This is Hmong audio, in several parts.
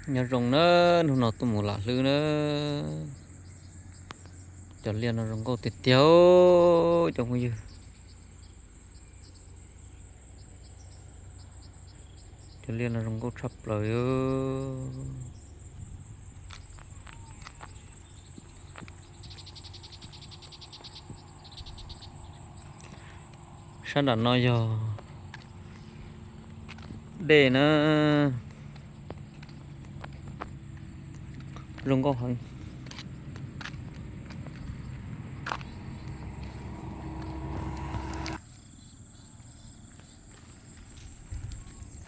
Nyob zoo na, hnub no tuaj mus lam hlwb na. Cov liaj no zoo nkauj tiag tiag cov phooj ywg. Cov liaj no zoo nkauj tshaj plaws. Sab nram no yog dej na. Zoo nkauj heev.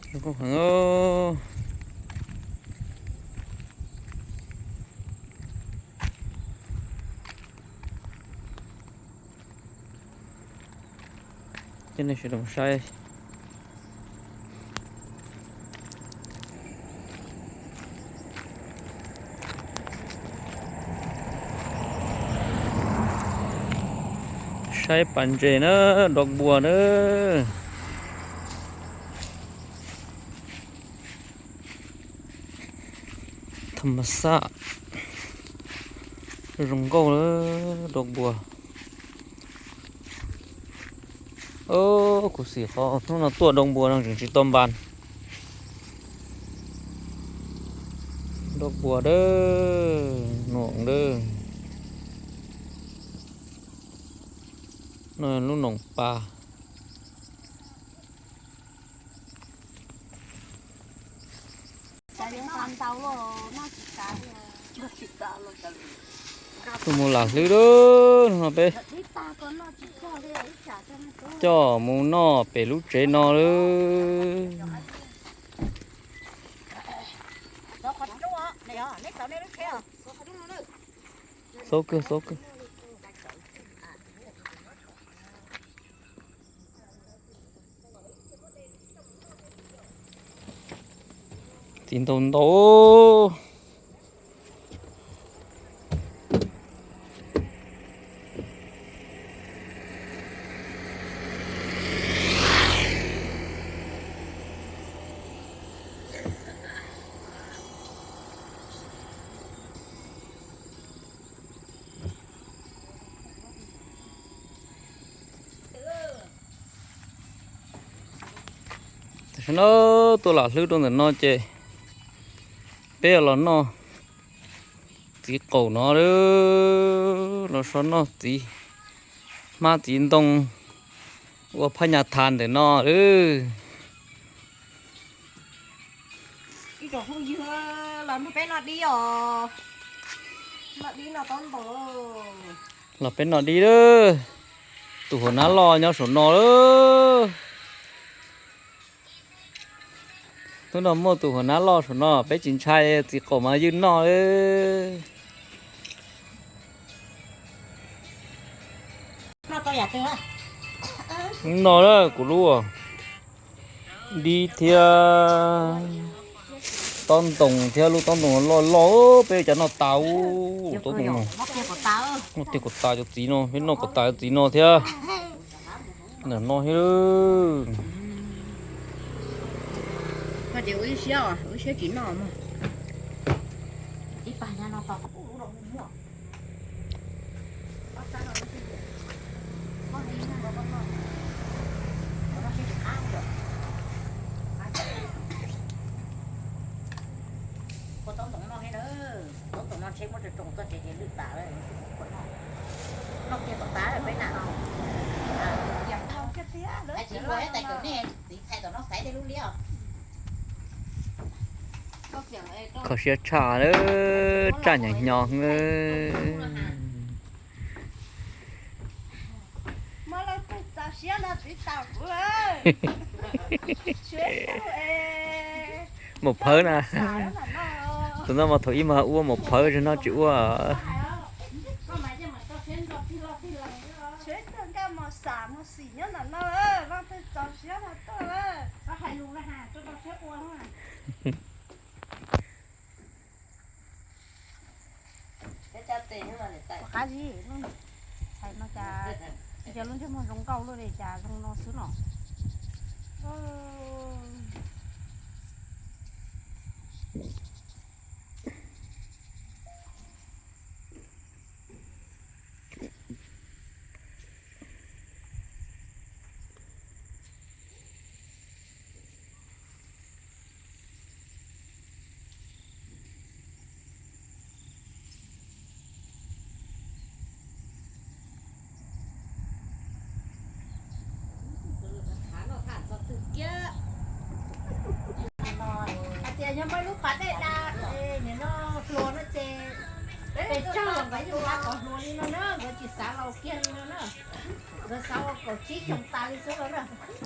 Zoo nkauj heev. Coj nej sawv daws saib. Saib pas ntses na, dog npua na. Tham ma xaj zoo nkauj na, dog npua. Kuv xim qhov hnub no tuaj dog npua no tseem tsis tau npas. Dog npua dawb, noom dawb. No lub noom pas. Tuaj mus lam hlwb lawm no peb coj mus noj pem lub tsev no lawm. Xauv kawg, xauv kawg. Txiv ntau ntau. Tam sim no tuaj lam hlwb rau ntawm no ces peb los noj txiv qaum no, los so noj txiv hmab txiv ntoo ua phaj nyas thas ntawm no. Ib tsoom phooj ywg, los nrog peb noj dib os. Noj dib noj taub ntoos. Los peb noj dib lawm. Tus hauv nab loj nyob saum no lawm. Hnub no muaj tus hauv nab loj saum no peb tsis ntshai, txiv qaum mas ywj noj lawm. No na kuv lub dib thiab taub ntoos thiab lub taub ntoos loj loj peb cov noj tas. Taub ntoos no noj tiag kom tas cov txiv no, peb noj kom tas cov txiv no thiab. Ntawm no thiab. Ua taub ntoos no thiab na, taub ntoos no ntshe muab rau tsoom txoj tsev ces lwj tas lawm. Noj kiag tom qab peb na. Tsis ua ib tais kawm nej txiv txhais tom no xaiv tej lub liab os. Kho siab tshaj lawm, tsaj nyoos nyoos. Muaj leej twg txaus siab no txiv taus kuv lawm. Maum phawv na. Tus no mas thaum ub mas ua maum phawv, zaum no tsis ua. Tsheb tuaj nkaj mos xam mos xim nyob ntawm no, leej twg txaus siab no tuaj. Qab zib, txhais no cas yog lub ntsej muag zoo nkauj luaj li cas zoo no xwb no. Hais tias yog muaj lub pas dej da, nim no hluas no ces pes tsawg los nkawd yeej da kom hluas li no na, nkawd tsis xav laus kiag li no na. Nkawd xav ua kaum tsib xyoos tas li xwb no na.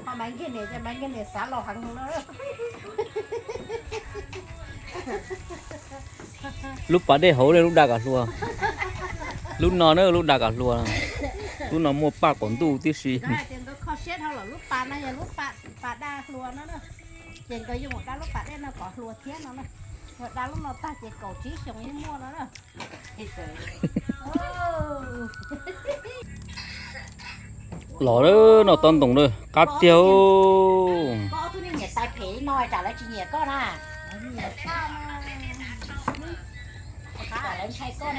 Ho Maiv Nkig Niam ces Maiv Nkig Niam xav laus heev no na. Lub pas dej hauv ne lub da kom hluas. Lub no na lub da kom hluas. Lub no muaj paj qaum ntuj tib si. Nkawd hais tias nkawd kho siab dhau lawm, lub pas no yog lub pas, pas da hluas no na. Ces nkawd yeej mus da lub pas dej no kom hluas thiab no na. Yog da lub no tag ces kaum tsib xyoos yeej muaj no na. Los na, noj tob ntoo na, qab tiag. Koj ob tug niag niam tais phem li no tsam lawv tsis nyiam koj na. Lawv ntshai koj na.